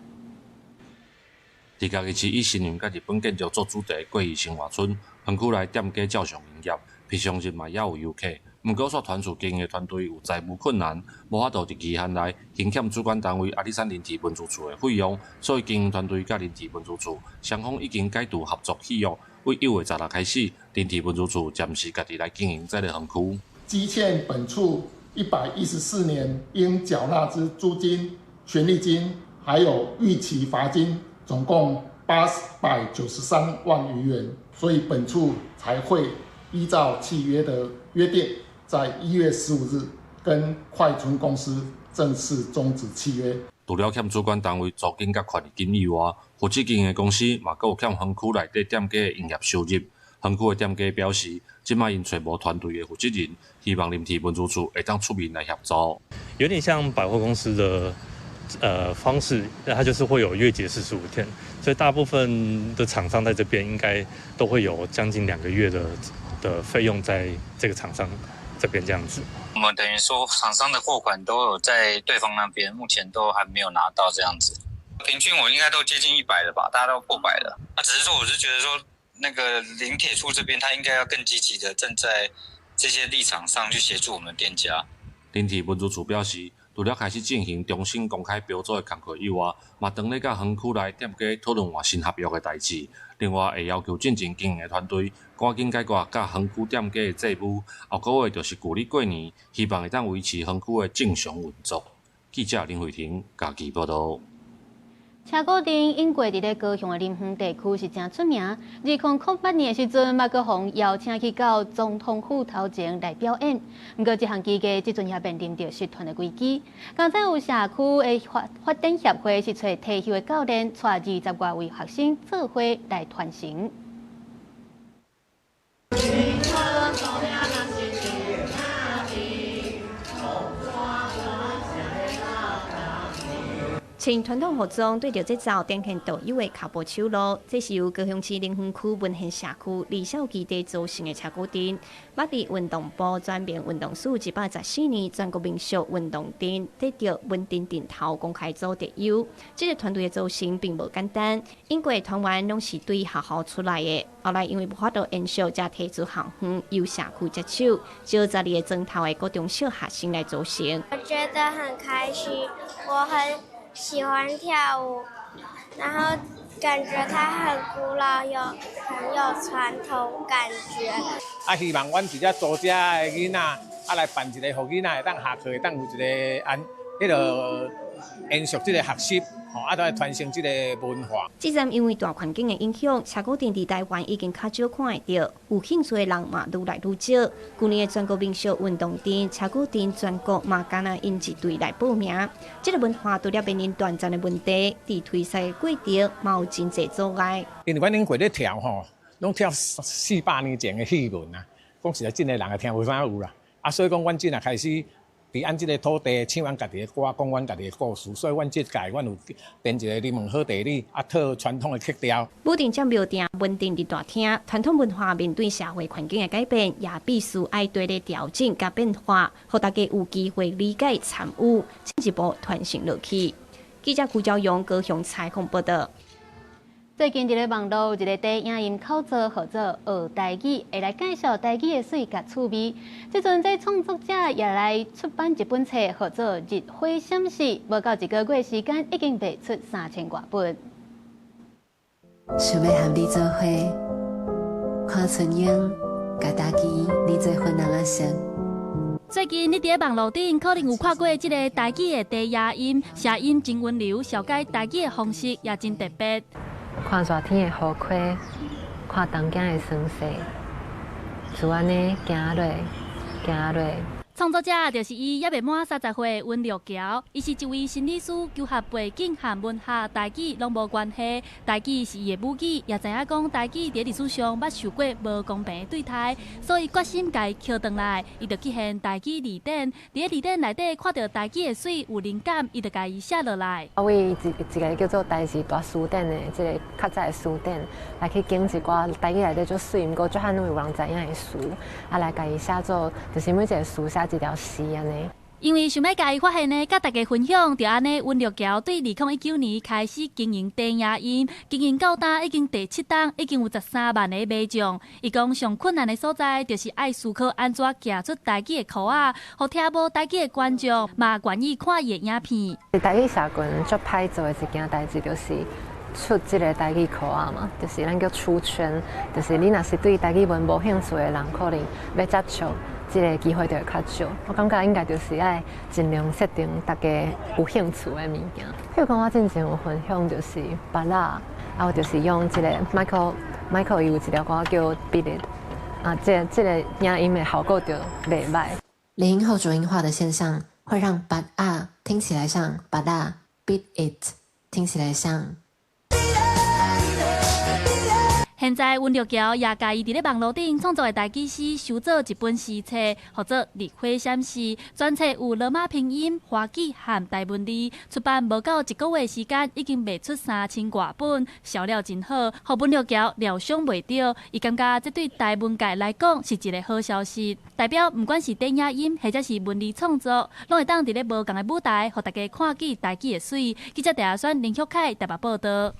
伫嘉义市以新娘佮日本建筑做主题的过义新外村园区内店家照常营业，平常日嘛也有游客。毋过，煞传出经营团队有财务困难，无法度伫期限内还欠主管单位阿里山林铁文资处的费用，所以经营团队佮林铁文资处双方已经解除合作契约，对1月16开始，林铁文资处暂时家己来经营这个园区。积欠本处114年应缴纳之租金、权利金，还有逾期罚金，总共893万余元，所以本处才会依照契约的约定，在1月15日跟快村公司正式终止契约。除了欠主管单位租金佮权利金以外，负责经营的公司嘛，阁有欠园区内底店家的营业收入。园区的店家表示，这摆𪜶揣无团队的负责人，希望林铁文资处会当出面来协助。有点像百货公司的方式，那它就是会有月结45天，所以大部分的厂商在这边应该都会有将近2个月的费用在这个厂商这边这样子。我们等于说厂商的货款都有在对方那边，目前都还没有拿到这样子。平均我应该都接近100了吧，大家都破百了。那只是说，我是觉得说，那个林铁处这边他应该要更积极的站在这些立场上去协助我们店家。林铁文资处表示，除了开始进行重新公开标租的工课以外，嘛当咧佮园区内店家讨论换新合约的代志。另外，会要求进前经营的团队赶紧解决佮园区店家的债务。后个月就是旧历过年，希望会当维持园区的正常运作。记者林慧婷嘉义报道。车鼓阵永过伫咧高雄的林园地区是诚出名。2008年的时阵，嘛阁予邀请去到总统府头前来表演。毋过这项技艺这阵也面临著失传的危机。刚才有社区的发展协会是揣退休的教练，带20外位学生做伙来传承。穿传统服装，对著节奏，展现独有的跤步手路。这是由高雄市林园区文献社区二少基地组成的车鼓阵。捌伫运动部全民运动史114年全国民俗运动阵得著文阵阵头公开组特优。这个团队的组成并无简单，因为团员拢是对学校出来的。后来因为无法度延续，才提出校方由社区接手，招12个庄头的高中小学生来组成。我觉得很开心，我很喜欢跳舞，然后感觉它很古老，很有传统感觉。啊，希望阮伫遮组遮的囡仔，啊来办一个，予囡仔会当下课会当有一个按，彼个延续这个学习，吼，啊，来传承这个文化。这阵因为大环境的影响，车鼓阵伫台湾已经较少看会著，有兴趣的人嘛愈来愈少。去年的全国民俗运动阵，车鼓阵全国嘛敢若𪜶一队来报名。这个文化除了面临断层的问题，伫推广的过程嘛有真济阻碍。因为阮永过咧跳吼，拢跳400年前的戏文啊，讲实在，真个人也听无啥有啦。啊，所以讲，阮这若开始伫按这个土地唱阮家己的歌，讲阮家己的故事，所以阮这届阮有编一个林文好地理，啊，套传统的曲调。武定占庙埕稳定伫大厅，传统文化面对社会环境的改变，也必须爱对咧调整佮变化，予大家有机会理解参与，进一步传承落去。记者胡昭勇高雄采访报道。最近伫咧网路有一个短影音口座号做学台语，会来介绍台语的媠佮趣味。这阵这创作者也来出版一本册，号做《日花闪逝》，无到一个月时间，已经卖出3000外本。想欲和你做伙，看春英，共大支染做粉红仔色。最近你伫咧网路顶可能有看过这个台语的低哑音，声音真温柔，绍介台语的方式也真特别。看热天的雨溪，看东京的霜雪，就按呢行落，行落。創作者就是伊，猶未滿30歲，溫玉橋。伊是一位心理師，求學背景和文學、台語攏無關係。台語是伊的母語，也知影講台語佇歷史上捌受過無公平的對待，所以決心共伊抾轉來。伊就去現台語字典，佇字典內底看著台語的媠，有靈感，伊就共伊寫落來。我為一個叫做台字大辭典的這個較早的辭典來去揀一寡台語內底足媠，毋過足罕有人知影的詞，啊來共伊寫做，就是每一個詞寫一條詩按呢。因為想欲共伊發現呢，佮大家分享，就按呢，溫玉橋對2019年開始經營電影音，經營到今已經第七冬，已經有13萬个買眾。伊講上困難的所在，就是愛思考按怎寄出台語的曲仔，予聽無台語的觀眾嘛願意看伊的影片。台語社群足歹做的一件代誌，就是出這個台語曲仔嘛，就是咱叫出圈，就是你若是對台語文無興趣的人，可能欲接觸這個機會就會較少。我感覺應該就是愛盡量設定大家有興趣的物件。譬如講，我之前有分享就是芭樂，啊，我就是用這個 Michael 伊有一條歌叫《Beat It》，啊，這個影音的效果就袂䆀。連音後濁音化的現象，會讓芭樂聽起來像芭樂，Beat It 聽起來像。現在溫玉橋也共伊佇咧網路頂創作的台語詩，收做一本詩冊，號做《綠火閃示》。全冊有羅馬拼音、華語和台文字。出版無夠一個月時間，已經賣出3000外本，銷量真好，予溫玉橋料想袂著。伊感覺這對台文界來講是一個好消息，代表毋管是電影音或者是文字創作，攏會當佇咧無仝的舞台，予大家看見台語的媠。記者鄭亞選、林旭凱台北報導。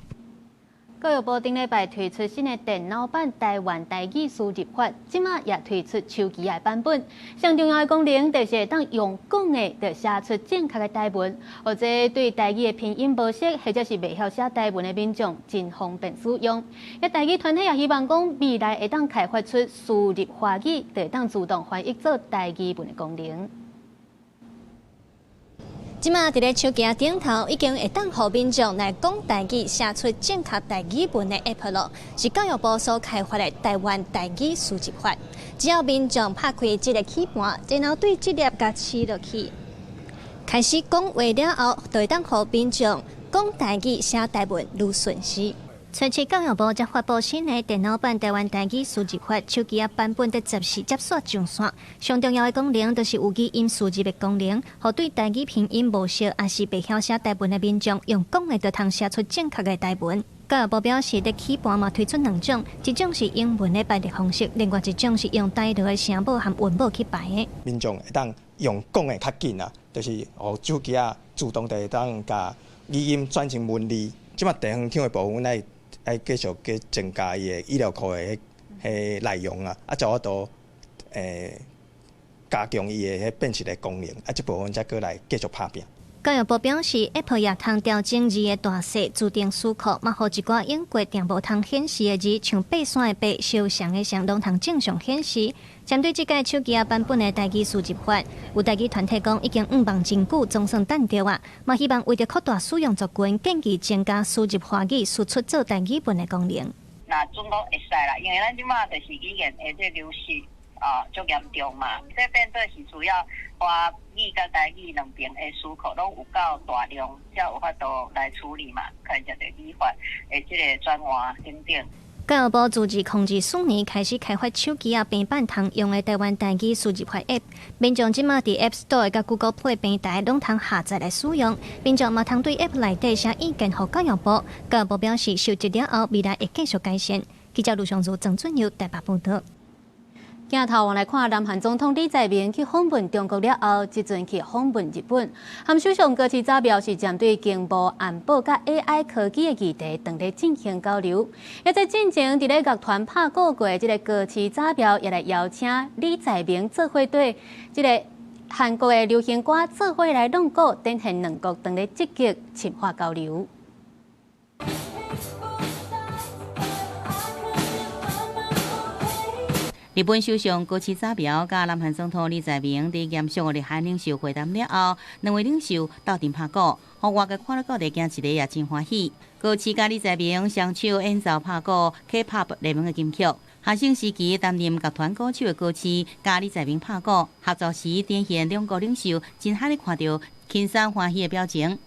教育部頂禮拜推出新的電腦版台灣台語輸入法，這馬也推出手機的版本。上重要的功能就是會當用講的，就寫出正確的台文，或者對台語的拼音無熟，或者是袂曉寫台文的民眾，真方便使用。台語團體也希望講，未來會當開發出輸入華語，就會當自動翻譯做台語文的功能。這馬佇咧手機頂頭已經會當予民眾來講台語，寫出正確台語文的 App 囉，是教育部所開發的台灣台語輸入法。只要民眾拍開這个鍵盤，然後對這粒共試落去，開始講話了後，就會當予民眾講台語、寫台文愈順勢。初七教育部才發布新的電腦版台灣台語輸入法，手機仔版本佇10時接續上線。上重要的功能就是有語音輸入的功能，予對台語拼音無熟，抑是袂曉寫台文的民眾，用講的就通寫出正確的台文。教育部表示，佇起盤嘛推出兩種，一種是英文的排列方式，另外一種是用台語的聲母和韻母去排的。民眾會當用講的較緊啊，就是予手機仔自動就會當共語音轉成文字。這馬地方長的部分，愛愛繼續閣增加伊的語料庫的彼內容啊，啊，才有法度加強伊的彼辨識的功能，啊，這部分才閣來繼續拍拚。教育部表示，App 也通調整字的大細，自動輸入，嘛予一寡英國定無通顯示的字，像爬山的爬、相像的像，攏通正常顯示。針對這屆手機仔版本的台語輸入法，有台語團體講已經向望真久，總算等著啊！嘛希望為著擴大使用族群，建議增加輸入華語輸出做台語文的功能。若準講會使啦，因為咱這馬就是語言的這流失啊，足嚴重嘛。這變做是需要華語佮台語兩邊的輸入攏有夠大量，才有法度來處理嘛，可能就著語法的這个轉換等等。教育部自2024年開始開發手機仔平板通用的台灣台語輸入法 App，民眾這馬佇 App Store 佮 Google Play 平台攏通下載來使用。民眾嘛通對 App 內底寫意見予教育部，教育部表示收集了後，未來會繼續改善。記者盧尚如、曾俊佑台北報導。鏡頭往來看，南韓總統李在明去訪問中國了後，這陣去訪問日本。和首相高市早苗是針對經貿、安保佮 AI 科技的議題，當咧進行交流。也在進前，佇咧樂團拍鼓過，這个高市早苗也來邀請李在明做伙對這个韓國的流行歌做伙來弄鼓，展現兩國當咧積極深化交流。日本首相高市早苗佮南韓總統李在明佇嚴肅的日韓領袖會談了後，兩位領袖鬥陣拍鼓，予外界看了到佇行一个也真歡喜。高市佮李在明雙手演奏拍鼓 K-pop 熱門的金曲，學生時期擔任樂團歌手的高市，佮李在明拍鼓合作時，展現兩國領袖真罕咧看著輕鬆歡喜的表情。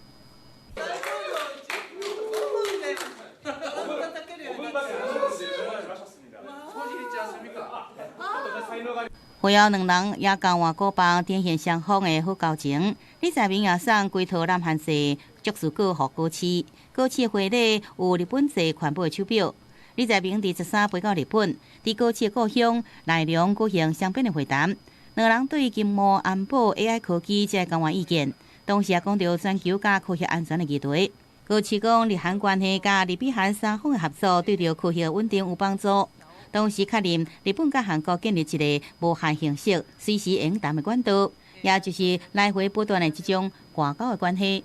會後兩人也交換鼓棒，展現雙方的好交情。李在明也送規套南韓製爵士鼓予高市，高市的回禮有日本製環保的手錶。李在明佇13飛到日本，佇高市的故鄉奈良舉行雙邊的會談，兩人對經貿、安保、AI 科技這交換意見，同時也講著全球佮科學安全的議題。高市講，日韓關係佮日美韓三方的合作，對著科學穩定有幫助。同時確認日本佮韓國建立一個無限形式、隨時會用談的管道，也就是來回不斷的這種外交的關係。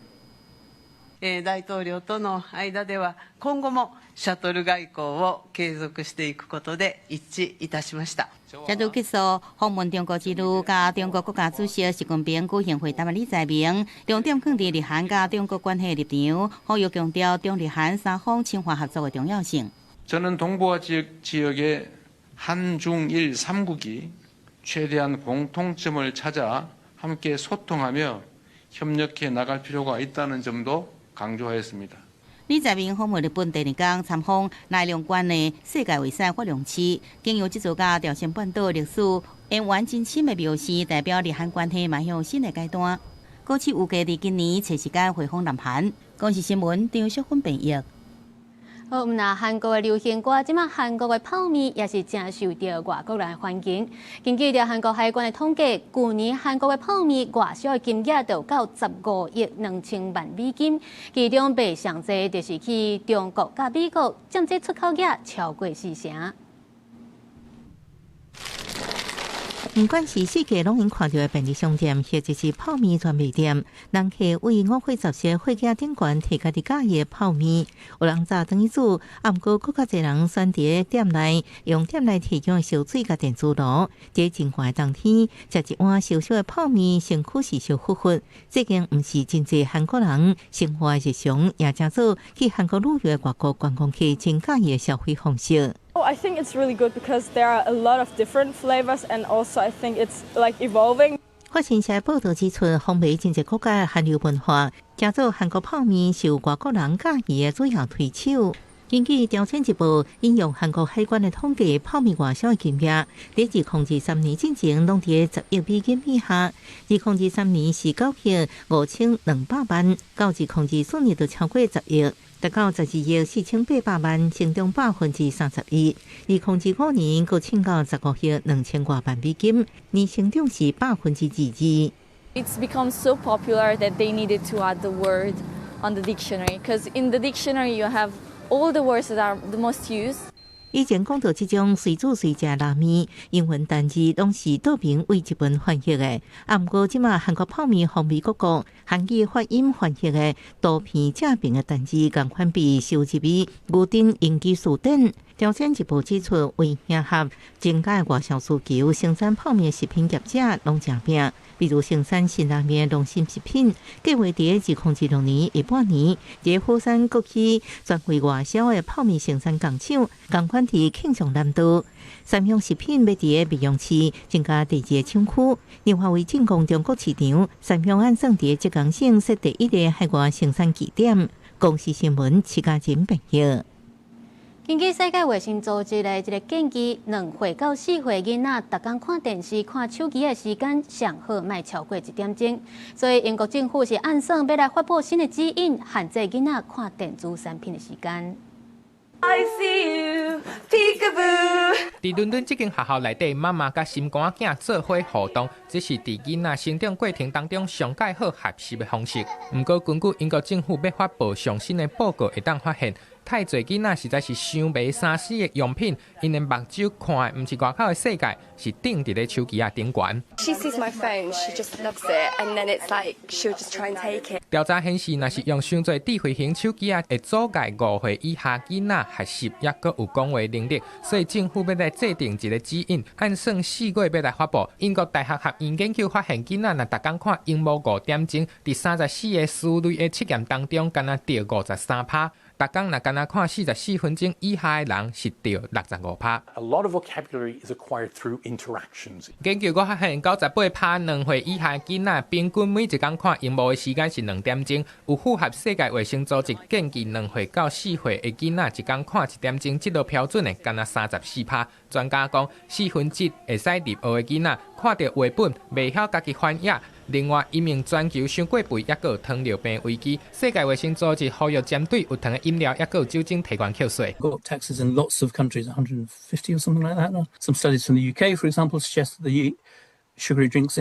大統領との間では今後もシャトル外交を継続していくことで一致いたしました。才拄結束訪問中國之旅，佮中國國家主席習近平舉行會談的李在明，重點放佇日韓佮中國關係立場，呼籲強調中日韓三方深化合作的重要性。 저는 동북아 지역의 한중일 3국이 최대한 공통점을 찾아 함께 소통하며 협력해 나갈 필요가 있다는 점도 강조하였습니다. 李在明訪問日本第二天參訪奈良縣的世界遺產法隆寺，經由這座佮朝鮮半島歷史淵源真深的廟寺，代表日韓關係邁向新的階段。高市預計佇今年揣時間回訪南韓。公視新聞張淑芬編譯。好，毋若韓國的流行歌，這馬韓國的泡麵也是誠受著外國人的歡迎。根據著韓國海關的統計，舊年韓國的泡麵外銷的金額就到15億2千萬美金，其中賣上濟就是去中國佮美國，佔這出口額超過4成。毋管是四界攏會看著的便利商店，或者是泡麵專賣店，人客為五花雜色貨架頂懸提家己佮意的泡麵，有人早轉去煮，啊，毋過閣較濟人選佇店內用店內提供的燒水佮電磁爐，佇真寒的冬天，食一碗燒燒的泡麵，身軀是燒乎乎。這間毋是真濟韓國人生活的日常，也成做去韓國旅遊的外國觀光客真佮意的消費方式。 Oh, I think it's really good because there are a lot of different flavors, and also I think it's like evolving. 法新社報導指出，風靡真濟國家韓流文化，成做韓國泡麵受外國人佮意的主要推手。根據朝鮮日報引用韓國海關的統計，泡麵外銷的金額，佇2023年進前攏佇10億美金以下。2023年是9億5200萬，到2024年就超過十億。達到12億4800萬，成長31%。2025年閣衝到15億2000外萬美金，年成長是22%。 It's become so popular that they needed to add the word on the dictionary, because in the dictionary you have all the words that are the most used. 以前講著這種隨煮隨食拉麵，英文單字攏是倒爿為日文翻譯的。啊，毋過這馬韓國泡麵風靡各國，韓語發音翻譯的圖片正爿的單字，仝款被收入於牛津英語辭典。朝鮮日報指出，為迎合增加外銷需求，生產泡麵食品業者攏誠拚。比如生產辛拉麵農心食品，計劃佇2026年下半年，佇釜山國區專為外銷的泡麵生產工廠，仝款佇慶尚南道。三洋食品欲佇密陽市增加第二個廠區，另外為進攻中國市場，三洋按算佇浙江省設第一個海外生產據點。公視新聞徐嘉仁編譯。根據世界衛生組織的一個建議，2歲到4歲囡仔，逐工看電視、看手機的時間，上好莫超過1點鐘。所以英國政府是按算欲來發布新的指引，限制囡仔看電子產品的時間。 I see you, peekaboo。佇倫敦這間學校內底，媽媽佮心肝仔囝做伙互動，這是佇囡仔成長過程當中上蓋好學習的方式。毋過，根據英國政府欲發布上新的報告，會當發現，太濟囡仔實在是傷迷3C 的用品，𪜶的目睭看的毋是外口的世界，是釘佇咧手機仔頂懸。 She sees my phone, she just loves it, and then it's like she'll just try and take it. 調查顯示，若是用傷濟智慧型手機仔，會阻礙5歲以下囡仔學習，抑閣有講話能力。所以政府欲來制定一個指引，按算4月欲來發布。英國大學學院研究發現，囡仔若逐工看螢幕5點鐘，佇34個思慮的測驗當中，干焦著53趴。逐工若干焦看44分鐘以下的人是著65%。 A lot of vocabulary is acquired through interactions. 研究閣發現，98%2歲以下囡仔平均每一工看螢幕的時間是2點鐘，有符合世界衛生組織建議2歲到4歲的囡仔一工看1點鐘這个標準的，干焦34%。專家講，1/4會使入學的囡仔看著繪本，袂曉家己翻頁。另外，因應全球傷過肥，抑閣有糖尿病危機，世界衛生組織呼籲針對有糖的飲料，抑閣有酒精提懸課稅。 Got taxes in lots of countries, 150 or something like that. Some studies from the UK, for example, suggest that the sugary drinks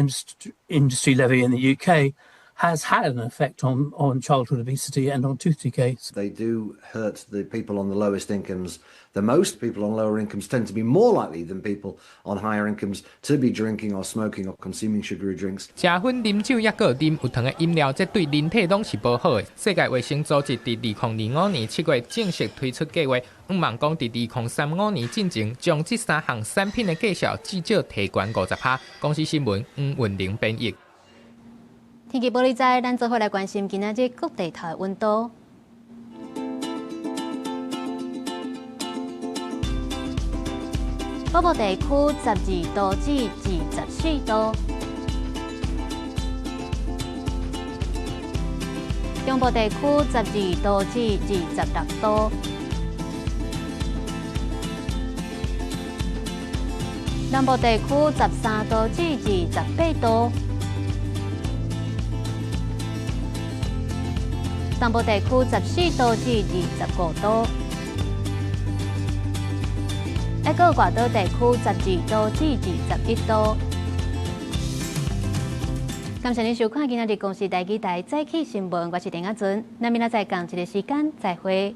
industry levy in the UK has had an effect on childhood obesity and on tooth decay. They do hurt the people on the lowest incomes the most. People on lower incomes tend to be more likely than people on higher incomes to be drinking or smoking or consuming sugary drinks. 食薰、啉酒，抑閣啉有糖的飲料，這對人體攏是無好的。世界衛生組織佇2025年7月正式推出計劃，向望講佇2035年進前，將這三項產品的價數至少提懸50%。公視新聞黃雲玲編譯。天氣報你知，咱做伙來關心今仔日各地頭的溫度。北部地區12度至24度，中部地區12度至26度，南部地區13度至28度。東部地區14度至25度，一個外島地區12度至21度。感謝您收看今仔日公視台語台早起新聞，我是陳亞純，咱明仔載仝一个時間再會。